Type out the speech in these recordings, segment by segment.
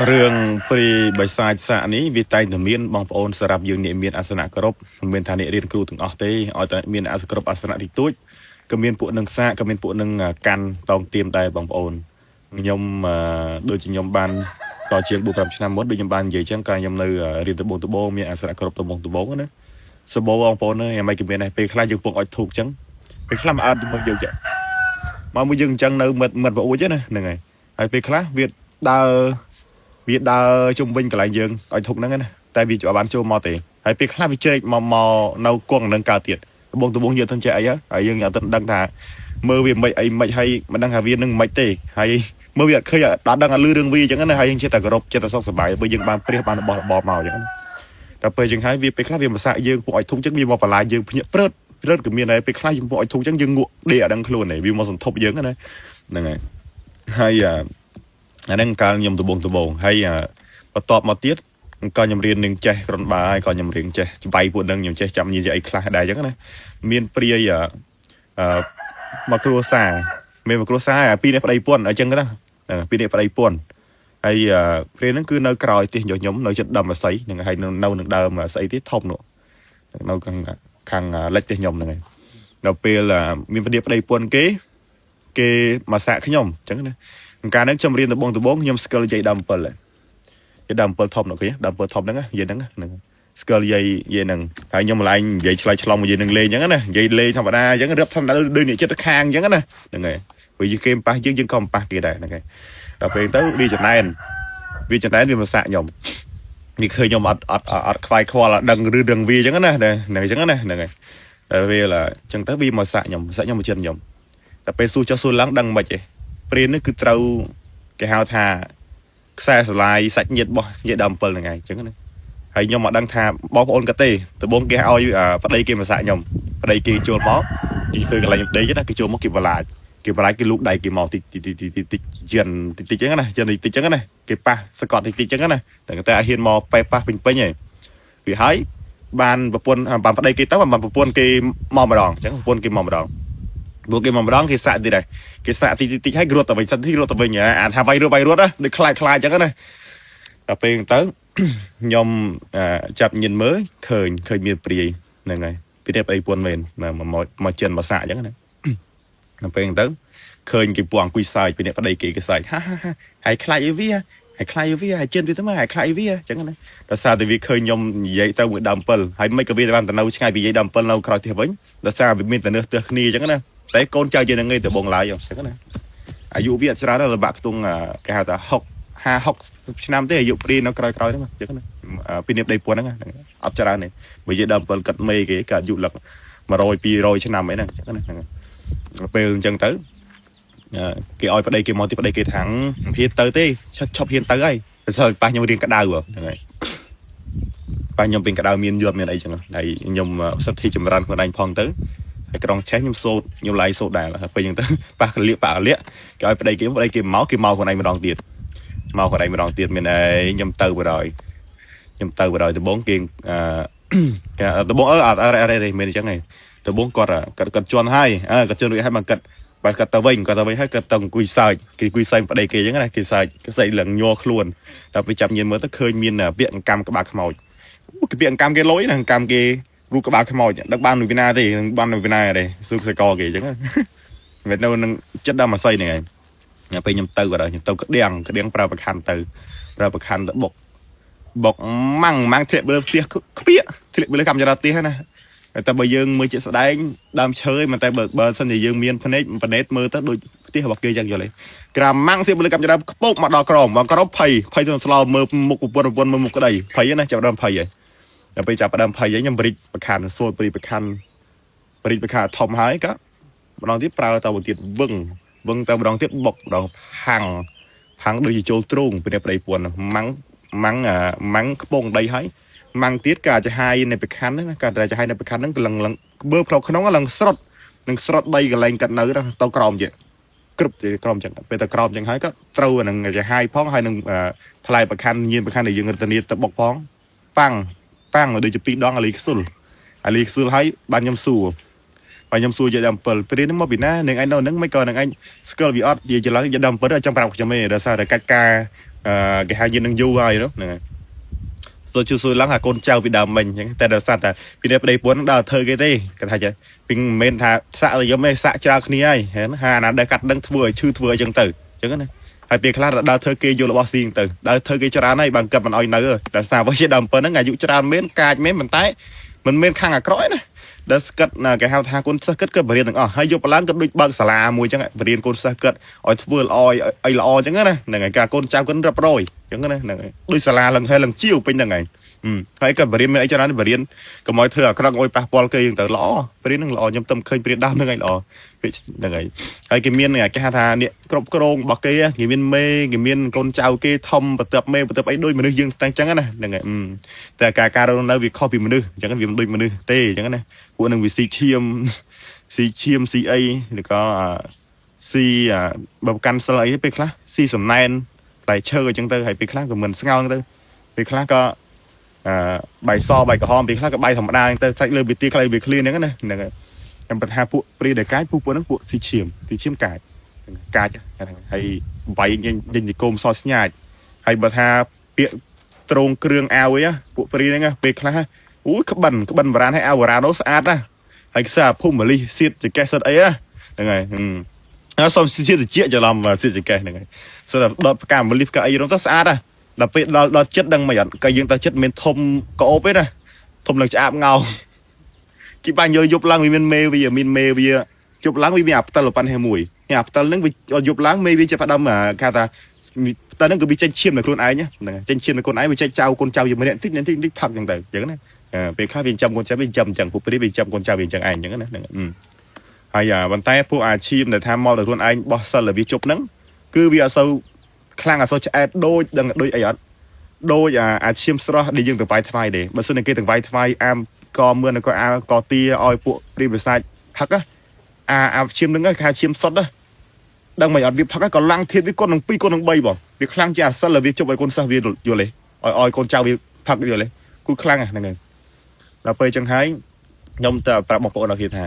រឿងព្រាយបិសាចសាកនេះវាតែងតែមានបងប្អូនសម្រាប់យើងអ្នកមានអាសនៈគ្រប់មិនមែនថាអ្នករៀនគ្រូទាំងអស់ទេឲ្យតែមានអាសគ្រប់អាសនៈតិចតួចក៏មានពួកនឹងសាកក៏មានពួកនឹងកាន់តងទៀមដែរបងប្អូនខ្ញុំដូចជាខ្ញុំបានក៏ជាង4 5ឆ្នាំមុនដូចខ្ញុំបាននិយាយចឹងកាលខ្ញុំនៅរៀនដំបូងដំបូងមានអាសនៈគ្រប់ដំបូងដំបូងណាសបោបងប្អូនអើយយ៉ាងម៉េចក៏មានដែរពេលខ្លះយើងពងឲ្យធូកចឹងពេលខ្លះមកអើតជាមួយយើងចឹងមកមួយយើងអញ្ចឹងនៅមិត្តមិត្តប្អូនចឹងណាហ្នឹងហើយហើយពេលខ្លះវាដើរ វាដើរជុំវិញកន្លែងយើងឲ្យធុកហ្នឹងណាតែវាបានចូលមកទេហើយពេលខ្លះវាជ្រែកមកមកនៅគង់នឹងកើតទៀតដបងដបងយើងទៅចេះអីហើយយើងអត់ដឹងថាមើលវាមិនអីមិនហើយមិនដឹងថាវានឹងមិនទេហើយមើលវាអត់ឃើញអត់ដឹងអត់លឺរឿងវាអញ្ចឹងណាហើយយើងចេះតែគោរពចេះតែសុខសប្បាយបើយើងបានព្រះបានរបស់របរមកអញ្ចឹងតែពេលចឹងហើយវាពេលខ្លះវាមកសាកយើងពួកឲ្យធុកអញ្ចឹងវាមកបន្លាយយើងភ្ញាក់ព្រឹតព្រឹតក៏មានដែរពេលខ្លះយើងពួកឲ្យធុកអញ្ចឹងយើងងក់ដេកអត់ដឹងខ្លួនទេវាមកសន្ធប់យើងណាហ្នឹងហើយហើយ អាហ្នឹងកាលខ្ញុំដំបងដំបងហើយបន្ទាប់មកទៀតក៏ខ្ញុំរៀននឹងចេះក្រនបាហើយក៏ខ្ញុំរៀនចេះច្បៃពួកហ្នឹងខ្ញុំចេះចាំញីអីខ្លះដែរអញ្ចឹងណាមានព្រាយអឺមកគ្រួសារមានមកគ្រួសារពីរនេះប្តីពន្ធអញ្ចឹងណាពីរនេះប្តីពន្ធហើយព្រាយហ្នឹងគឺនៅក្រោយផ្ទះខ្ញុំនៅចិត្តដើមអស័យហ្នឹងហើយនៅនឹងដើមស្អីទៀតធំនោះនៅខាងខាងលិចផ្ទះខ្ញុំហ្នឹងហើយដល់ពេលមានប្តីប្តីពន្ធគេគេមកសាកខ្ញុំអញ្ចឹងណា កាលហ្នឹងខ្ញុំរៀនដំបងដំបងខ្ញុំស្គាល់យាយដើម7ហើយយាយដើម7ធំនោះគេដើម7ធំហ្នឹងយាយហ្នឹងហ្នឹងស្គាល់យាយយាយហ្នឹងហើយខ្ញុំម្លាញនិយាយឆ្លើយឆ្លងមួយយាយនឹងលេងអញ្ចឹងណានិយាយលេងធម្មតាអញ្ចឹងរៀបធម្មតាដូចនេះចិត្តខាងអញ្ចឹងណាហ្នឹងហើយព្រោះគេប៉ះយើងយើងក៏មិនប៉ះគេដែរហ្នឹងហើយដល់ពេលទៅវាចំណែនវាចំណែនវាមកសាកខ្ញុំវាឃើញខ្ញុំអត់អត់អត់ខ្វាយខ្វល់អត់ដឹងឬរឿងវាអញ្ចឹងណាហ្នឹងអញ្ចឹងណាហ្នឹងហើយតែវាអញ្ចឹងទៅវាមកសាកខ្ញុំសាកខ្ញុំមកចិត្តខ្ញុំតែពេលសួរចុះសួរឡើងដឹងមិនទេព្រាននេះគឺត្រូវគេហៅថាខ្សែស្រឡាយសាច់ញាតិរបស់យាយដើម7ហ្នឹងឯងអញ្ចឹងណាហើយខ្ញុំមកដឹងថាបងប្អូនគាត់ទេដំបូងគេឲ្យប្តីគេមកសាក់ខ្ញុំប្តីគេចូលមកគេឃើញកន្លែងខ្ញុំដេកណាគេចូលមកគេបន្លាចគេបន្លាចគេលូកដៃគេមកតិចតិចតិចតិចតិចជិនតិចតិចអញ្ចឹងណាជិនតិចតិចអញ្ចឹងណាគេប៉ះសកត់តិចតិចអញ្ចឹងណាតែតែហ៊ានមកប៉េះប៉ះពេញពេញឯងវាហើយបានប្រពន្ធបានប្តីគេទៅបានប្រពន្ធគេមកម្ដងអញ្ចឹងប្រពន្ធគេមកម្ដងពួកគេមកម្ដងគេសាក់ទៀតដែរ គេសាក់តិចតិចឲ្យរត់ទៅវិញសិនទីរត់ទៅវិញអាថាវាយរត់វាយរត់ណាដូចខ្លាចខ្លាចអញ្ចឹងណាដល់ពេលទៅខ្ញុំចាប់ញិនមើលឃើញឃើញមានព្រាយហ្នឹងហើយពីនេះប្តីពួនមែនមកមកចិនមកសាក់អញ្ចឹងណាដល់ពេលទៅឃើញគេពួកអង្គុយសើចពីនេះប្តីគេគេសើចហាហាហាហើយខ្លាចអីវាហើយខ្លាចអីវាហើយជិនទៀតទៅមកហើយខ្លាចអីវាអញ្ចឹងណាដោយសារតែវាឃើញខ្ញុំនិយាយទៅមួយដើម7ហើយមិនក៏វាបានទៅនៅឆ្ងាយពីយាយដើម7នៅក្រោយផ្ទះវិញដោយសារវាមានតែនឹកផ្ទះគ្នាអញ្ចឹងណាតែកូនចៅជានឹងឯងទៅបងឡើយអញ្ចឹងណាអាយុវាអត់ច្រើនទេលំបាកខ្ទង់គេហៅថា60 50 60ឆ្នាំទេអាយុព្រានៅក្រោយក្រោយហ្នឹងអញ្ចឹងណាពីនេះប្តីពន្ធហ្នឹងអត់ច្រើនទេបើយាយដើម7កាត់មេគេកាត់អាយុលឹក100 200ឆ្នាំអីហ្នឹងអញ្ចឹងណាហ្នឹងពេលអញ្ចឹងទៅគេឲ្យប្តីគេមកទីប្តីគេថាំងហ៊ានទៅទេឈប់ហ៊ានទៅហើយបើសិនប៉ះខ្ញុំរៀនក្តៅហ្នឹងហើយប៉ះខ្ញុំពេលក្តៅមានយត់មានអីចឹងហើយខ្ញុំសិទ្ធិចម្រើនខ្លួនឯងផងទៅហើយក្រុងឆេះខ្ញុំសូត្រខ្ញុំឡាយសូត្រដែរពេលអញ្ចឹងទៅប៉ះកលៀកប៉ះកលៀកគេឲ្យប្តីគេប្តីគេមកគេមកខ្លួនឯងម្ដងទៀតមកខ្លួនឯងម្ដងទៀតមានអីខ្ញុំទៅបណ្ដោយខ្ញុំទៅបណ្ដោយដំបងគេអឺគេដំបងអឺអត់អត់អត់មានអញ្ចឹងឯងដំបងគាត់គាត់គាត់ជន់ហើយអើគាត់ជន់រួចហើយមកគាត់បើគាត់ទៅវិញគាត់ទៅវិញហើយគាត់ទៅអង្គុយសើចគេអង្គុយសើចប្តីគេអញ្ចឹងណាគេសើចគេសើចឡើងញ័រខ្លួនដល់ពេលចាប់ញៀនមើលទៅឃើញមានពាក្យអង្កម្មក្បាលខ្មោចគេពាក្យអង្កម្មគេលុយណាអង្កម្មគេរូបក្បាលខ្មោចដឹកបានពីណាទេបានពីណាទេសួរខ្សែកគេអញ្ចឹងវានៅនឹងចិត្តដល់មួយស័យហ្នឹងឯងពេលខ្ញុំទៅក៏ដល់ខ្ញុំទៅក្តៀងក្តៀងប្រើប្រខ័នទៅប្រើប្រខ័នទៅបុកបុកម៉ាំងម៉ាំងធ្លាក់លើផ្ទះខ្ពៀកធ្លាក់លើកម្មចរាផ្ទះណាតែបើយើងមើលជាក់ស្ដែងដើមឈើមិនតែបើបើសិនជាយើងមានភ្នែកភ្នែកមើលទៅដូចផ្ទះរបស់គេចឹងយល់ទេក្រាមម៉ាំងធ្លាក់លើកម្មចរាខ្ពោកមកដល់ក្រមមកក្រមភ័យភ័យទៅស្លោមើលមុខប្រពន្ធប្រពន្ធមើលមុខក្តីភ័យណាចាប់ដើមភ័យហើយដល់ពេលចាប់ដើមភ័យហើយខ្ញុំបរិចប្រខ័នសូត្របរិចប្រខ័នបរិចប្រខ័នធំហើយក៏ម្ដងទៀតប្រើទៅទៀតវឹងវឹងទៅម្ដងទៀតបុកម្ដងផាំងផាំងដូចជាចូលទ្រូងពីប្តីពន្ធម៉ាំងម៉ាំងម៉ាំងខ្ពងដីហើយម៉ាំងទៀតក៏អាចហាយនៅប្រខ័នហ្នឹងក៏អាចហាយនៅប្រខ័នហ្នឹងកលឹងលឹងបើផ្លូវក្នុងឡើងស្រុតនឹងស្រុតដីកន្លែងកាត់នៅទៅក្រោមទៀតគ្រប់ជាក្រោមចឹងពេលទៅក្រោមចឹងហើយក៏ត្រូវនឹងចាហាយផងហើយនឹងផ្លែប្រខ័នញៀនប្រខ័នដែលយើងរតនីទៅបុកផងប៉ាំងប៉ាំងដូចជាពីរដងអាលីខ្សុលអាលីខ្សុលហើយបានខ្ញុំសួរបាទខ្ញុំសួរយាយដើម7ព្រានហ្នឹងមកពីណានឹងឯងនៅហ្នឹងមិនក៏នឹងឯងស្គាល់វាអត់និយាយច្រឡំយាយដើម7អត់ចង់ប្រាប់ខ្ញុំទេដោយសារតែកាច់ការ អឺគេហៅយាននឹងយូរហើយនោះហ្នឹងហើយសូជូស៊ូឡើងអាកូនចៅពីដើមមិញអញ្ចឹងតែដោយសារតែពីនេះប្តីប្រពន្ធដើរធ្វើគេទេគាត់ថាចេះពីមិនមែនថាសាក់ទៅយំទេសាក់ច្រើនគ្នាហើយហាណាដែលកាត់ដឹងធ្វើឲ្យឈឺធ្វើឲ្យអញ្ចឹងទៅអញ្ចឹងណាហើយពេលខ្លះដើរធ្វើគេយករបស់ស៊ីទៅដើរធ្វើគេច្រើនហើយបានគិតមិនឲ្យនៅតែសារវិញជាដើមប៉ុណ្្នឹងអាយុច្រើនមែនកាចមែនប៉ុន្តែមិនមែនខាងអាក្រក់ឯណាដែលស្កិតណាគេហៅថាកូនសិស្សគិតក៏បរៀនទាំងអស់ហើយយកបឡើងក៏ដូចបើកសាលាមួយអញ្ចឹងបរៀនកូនសិស្សគិតឲ្យធ្វើល្អឲ្យល្អអញ្ចឹងណាហ្នឹងហើយការកូនចៅគិនរាប់រយអញ្ចឹងណាហ្នឹងហើយដូចសាលាឡើងហើយឡើងជាវពេញហ្នឹងហើយហើយក៏បរៀនមានអីច្រើនបរៀនកុំឲ្យធ្វើអាក្រក់ឲ្យប៉ះពាល់គេអញ្ចឹងទៅល្អបរៀនហ្នឹងល្អខ្ញុំទៅឃើញបរៀនដើមហ្នឹងហើយល្អហ្នឹងហើយហើយគេមានគេហៅថាអ្នកគ្រប់គ្រងរបស់គេគេមានមេគេមានកូនចៅគេធំបន្ទាប់មេបន្ទាប់អីដូចមនុស្សយើងតែអញ្ចឹងណាហ្នឹងហើយតែការរស់នៅវាខុសពីមនុស្សអញ្ចឹងវាមិនដូចមនុស្សទេអញ្ចឹងណាពួកនឹងវាស៊ីឈាមស៊ីឈាមស៊ីអីឬក៏ស៊ីបើកាន់សិលអីពេលខ្លះស៊ីសំណែនផ្លែឈើអញ្ចឹងទៅហើយពេលខ្លះក៏មិនស្ងោងទៅពេលខ្លះក៏អឺបាយសបាយក្រហមពេលខ្លះក៏បាយធម្មតាអញ្ចឹងទៅសាច់លើវាទីខ្លីវាឃ្លៀនហ្នឹងណាហ្នឹងហើយខ្ញុំបន្ថាពួកព្រាដែលកាយពួកហ្នឹងពួកស៊ីឈាមស៊ីឈាមកាចកាចហើយបាយញញគោមសស្ញាចហើយបើថាពាក្យត្រងគ្រឿងអាវអីពួកព្រាហ្នឹងពេលខ្លះអូយក្បិនក្បិនបុរាណហើយអាវបុរាណនោះស្អាតណាស់ហើយខ្សែភូមិមលិះសៀតចកេះសិតអីហ្នឹងហើយអើសុំសៀតតិចច្រឡំសៀតចកេះហ្នឹងហើយសិតដល់ផ្កាមលិះផ្កាអីរងទៅស្អាតណាស់ដល់ពេលដល់ដល់ចិត្តដឹងមិនអត់ក៏យើងទៅចិត្តមានធំកោបទេណាធំនឹងឆ្អាបងោគេបាញ់យកយប់ឡើងវាមានមេវាមានមេវាយប់ឡើងវាមានអាផ្តិលប៉ុណ្ណេះមួយអាផ្តិលហ្នឹងវាយប់ឡើងមេវាចាប់ផ្ដើមគេថាផ្តិលហ្នឹងក៏វាចេញឈាមនៅខ្លួនឯងហ្នឹងចេញឈាមនៅខ្លួនឯងវាចេញចៅកូនចៅយម្នាក់តិចតិចតិចផឹកចឹងទៅអញ្ចឹងណាពេលខ្លះវាចិញ្ចឹមកូនចៅវាចិញ្ចឹមអញ្ចឹងពួកព្រាវាចិញ្ចឹមកូនចៅវាអញ្ចឹងឯងអញ្ចឹងណាហ្នឹងហើយប៉ុន្តែពួកអាឈាមដែលថាមកដល់ខ្លួនឯងបោះសិលវាជប់ហ្នឹងគឺវាអត់សូវខ្លាំងអត់សូវឆ្អែតដូចដឹងដូចអីអត់ដូចអាឈាមស្រស់ដែលយើងទៅវាយថ្វាយទេបើសិនជាគេទៅវាយថ្វាយអាមកមឿនក៏អាកទាឲ្យពួកព្រាបិសាចផឹកអាឈាមហ្នឹងគេហៅឈាមសុតណាដឹងមិនអត់វាផឹកក៏ឡើងធៀបវាកូននឹង2កូននឹង3បងវាខ្លាំងជាអាសិលវាជប់ឲ្យកូនសិស្សវាយល់ទេឲ្យកូនចៅវាផឹកយល់ទេគូខ្លាំងហ្នឹងហើយដល់ពេលចឹងហើយខ្ញុំទៅប្រាប់បងប្អូនអរគ្នាថា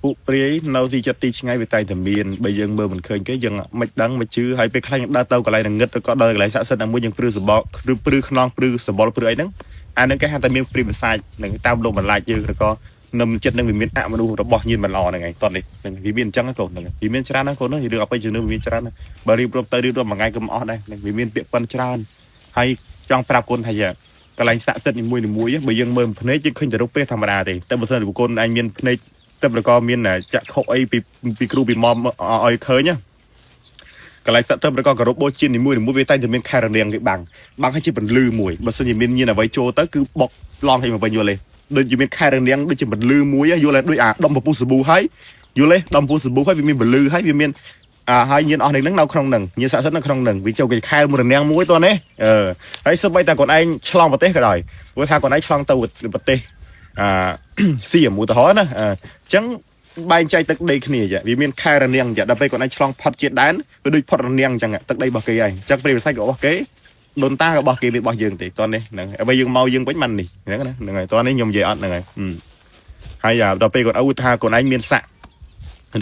ពួកព្រាយនៅទីចិត្តទីឆ្ងាយវាតែងតែមានបើយើងមើលមិនឃើញគេយើងមិនដឹងមិនជឿហើយពេលខ្លះយើងដើរទៅកន្លែងងឹតឬក៏ដើរកន្លែងស័ក្តិសិទ្ធិណាមួយយើងព្រឺសបកឬព្រឺខ្នងព្រឺសបល់ព្រឺអីហ្នឹងអាហ្នឹងគេហៅតែមានព្រាយបិសាចនឹងតាមលោកបន្លាចយើងឬក៏នឹមចិត្តនឹងវាមានអមនុស្សរបស់ញៀនមិនល្អហ្នឹងឯងតោះនេះហ្នឹងវាមានអញ្ចឹងកូនហ្នឹងវាមានច្រើនណាស់កូនរឿងអបិយជំនឿវាមានច្រើនណាស់បើរៀបរាប់ទៅរៀបរាប់មួយថ្ងៃក៏មិនអស់ដែរហ្នឹងវាមានពាក្យប៉ិនច្រើនហើយចង់ប្រាប់កូនថាកន្លែងស័ក្តិសិទ្ធិនីមួយៗបើយើងមើលភ្នែកយើងឃើញតែរូបព្រះធម្មតាទេតែបើសិនជាបុគ្គលឯងមានភ្នែកតែប្រកបមានចក្ខុអីពីពីគ្រូពីមុំឲ្យឃើញកន្លែងស័ក្តិប្រកបគោរពបូជានីមួយៗវាតែងតែមានខែរនាងគេបាំងបាំងឲ្យជាពន្លឺមួយបើសិនជាមានញៀនអ្វីចូលទៅគឺបុកឡងឲ្យមកវិញយល់ទេដូចជាមានខែរនាងដូចជាពន្លឺមួយយល់ទេដូចអាដុំពពុះសាប៊ូហើយយល់ទេដុំពពុះសាប៊ូហើយវាមានពន្លឺហើយវាមានអាហើយញៀនអស់នេះនឹងនៅក្នុងនឹងញៀនស័ក្តិសិទ្ធិនៅក្នុងនឹងវាចូលគេខែមួយរនាងមួយតោះនេះអឺហើយសូម្បីតែខ្លួនឯងឆ្លងប្រទេសក៏ដោយព្រោះថាខ្លួនឯងឆ្លងទៅប្រទេសអាសៀមឧទាហរណ៍ណាអញ្ចឹងបែងចែកទឹកដីគ្នាចាវាមានខែរនាងចាដល់ពេលគាត់ឯងឆ្លងផុតជាដែនវាដូចផុតរនាងអញ្ចឹងទឹកដីរបស់គេហើយអញ្ចឹងព្រាយវិស័យក៏របស់គេដូនតាក៏របស់គេវារបស់យើងទេតោះនេះហ្នឹងហើយយើងមកយើងវិញបាននេះហ្នឹងណាហ្នឹងហើយតោះនេះខ្ញុំនិយាយអត់ហ្នឹងហើយហើយដល់ពេលគាត់ឪថាគាត់ឯងមានស័ក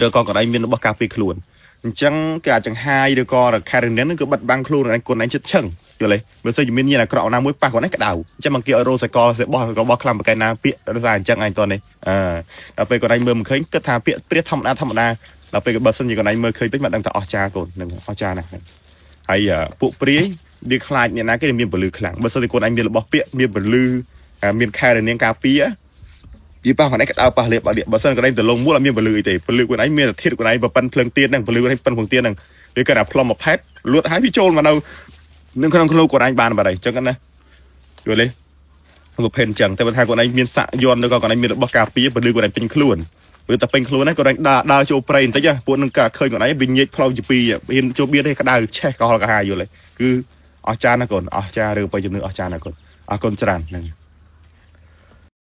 ឬក៏គាត់ឯងមានរបស់ការពារខ្លួនអញ្ចឹងគេអាចចង្ហាយឬក៏ខែរនាងហ្នឹងគឺបិទបាំងខ្លួនឯងខ្លួនឯងចិត្តឈឹងយល់ទេបើសិនជាមានញៀនអាក្រក់ណាមួយប៉ះគាត់ឯងក្តៅអញ្ចឹងមកគេឲ្យរោសកលសេបោះរបស់ខ្លាំងបកែណាពាក្យរសារអញ្ចឹងឯងតោះនេះអឺដល់ពេលគាត់ឯងមើលមិនឃើញគិតថាពាក្យព្រាធម្មតាធម្មតាដល់ពេលបើសិនជាគាត់ឯងមើលឃើញពេកមិនដឹងថាអស្ចារ្យកូននឹងអស្ចារ្យណាស់ហើយពួកព្រាយវាខ្លាចអ្នកណាគេមានពលឺខ្លាំងបើសិនជាគាត់ឯងមានរបស់ពាក្យមានពលឺមានខែរនាងការពារវាប៉ះគាត់ឯងក្តៅប៉ះលេបបើសិនគាត់ឯងទៅលងមួលអត់មានពលឺអីទេពលឺគាត់ឯងមានធាតុគាត់ឯងប៉ិនភ្លើងទៀនហ្នឹងពលឺគាត់ឯងប៉ិនភ្លើងទៀនហ្នឹងវាគាត់តែផ្លុំមួយផែតលួតហើយវាចូលមកនៅនឹងក្នុងខ្លួនគាត់ឯងបានបាត់ហើយអញ្ចឹងណាយល់ទេប្រភេទអញ្ចឹងតែបើថាគាត់ឯងមានស័កយន្តឬក៏គាត់ឯងមានរបស់ការពារពលឺគាត់ឯងពេញខ្លួនព្រោះតែពេញខ្លួនណាគាត់ឯងដើរដើរចូលព្រៃបន្តិចពួកនឹងក៏ឃើញគាត់ឯងវាញែកផ្លូវជាពីរហ៊ានចូលបៀតទេក្តៅឆេះកុហលកាហាយល់ទេគឺអស្ចារ្យណាស់កូនអស្ចារ្យរឿងបិជំនឿអស្ចារ្យណាស់កូនអរគុណច្រើនហ្នឹង។